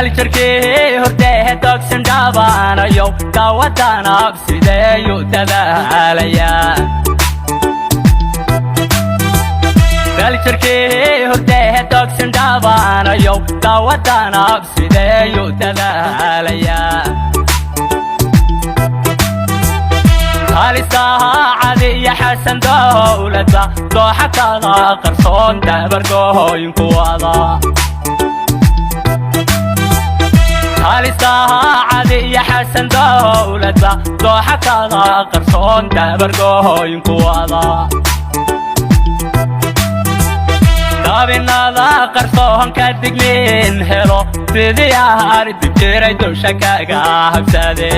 Daljirkii hordee dogsan dhaabanayo dawadanab sideeyu dadaalayaa. Daljirkii hordee dogsan dhaabanayo dawadanab sideeyu dadaalayaa. Halisaha cadi iyo xasan dowladba dooxatada qarsoon dabargooyinkuwada. Halisaha cadi iyo xasan dowladba dooxatada qarsoon dabargooyinkuwada. Dabinada qarsoon ka digniin helo sidii aari jiray dusha kaga habsade.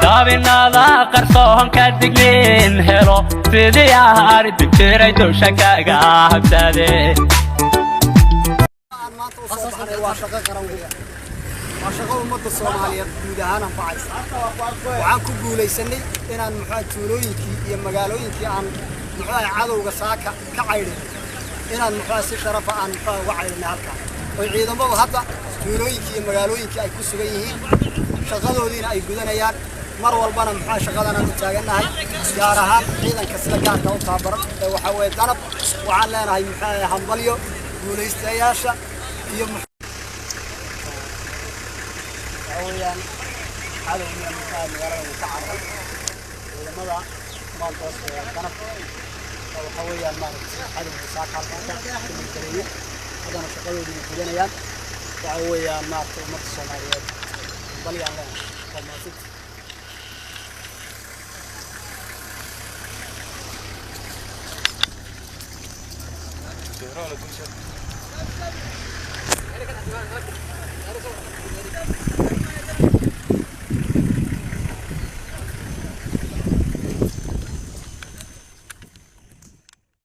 Dabinada qarsoon ka digniin helo sidii aari jiray dusha kaga habsade. Aan maanta u soo baxnay waa shaqo qaran weeyaan, waa shaqo ummadda Soomaaliyeed guud ahaan anfacaysa. Waxaan ku guulaysanay inaan muxuu tuulooyinkii iyo magaalooyinkii aan muxuu cadowga saaka ka caydhin, inaan muxuu si sharafa aan muxuu uga caydhinay halkaa oy ciidamadu hadda tuulooyinkii iyo magaalooyinkii ay ku sugan yihiin, shaqadoodiina ay gudanayaan. Mar walbana muxuu shaqadan aan u taagannahay, gaar ahaan ciidanka sida gaarka u tababaran ee waxaa weeye Danab. Waxaan leenahay muxuu hambalyo guulaystayaasha iyo waxaa weeyaan cadowgii muxuu magaalada uu ka cararay. Ciidamada maantoos ee Danab oo waxaa weeyaan maaragtay cadowga saaka halkan ka gareeyey, haddana shaqadoodii way gudanayaan. Waxaa weeyaan maaragtay ummadda Soomaaliyeed hambalyaan leenahay, waa mahadsantihi.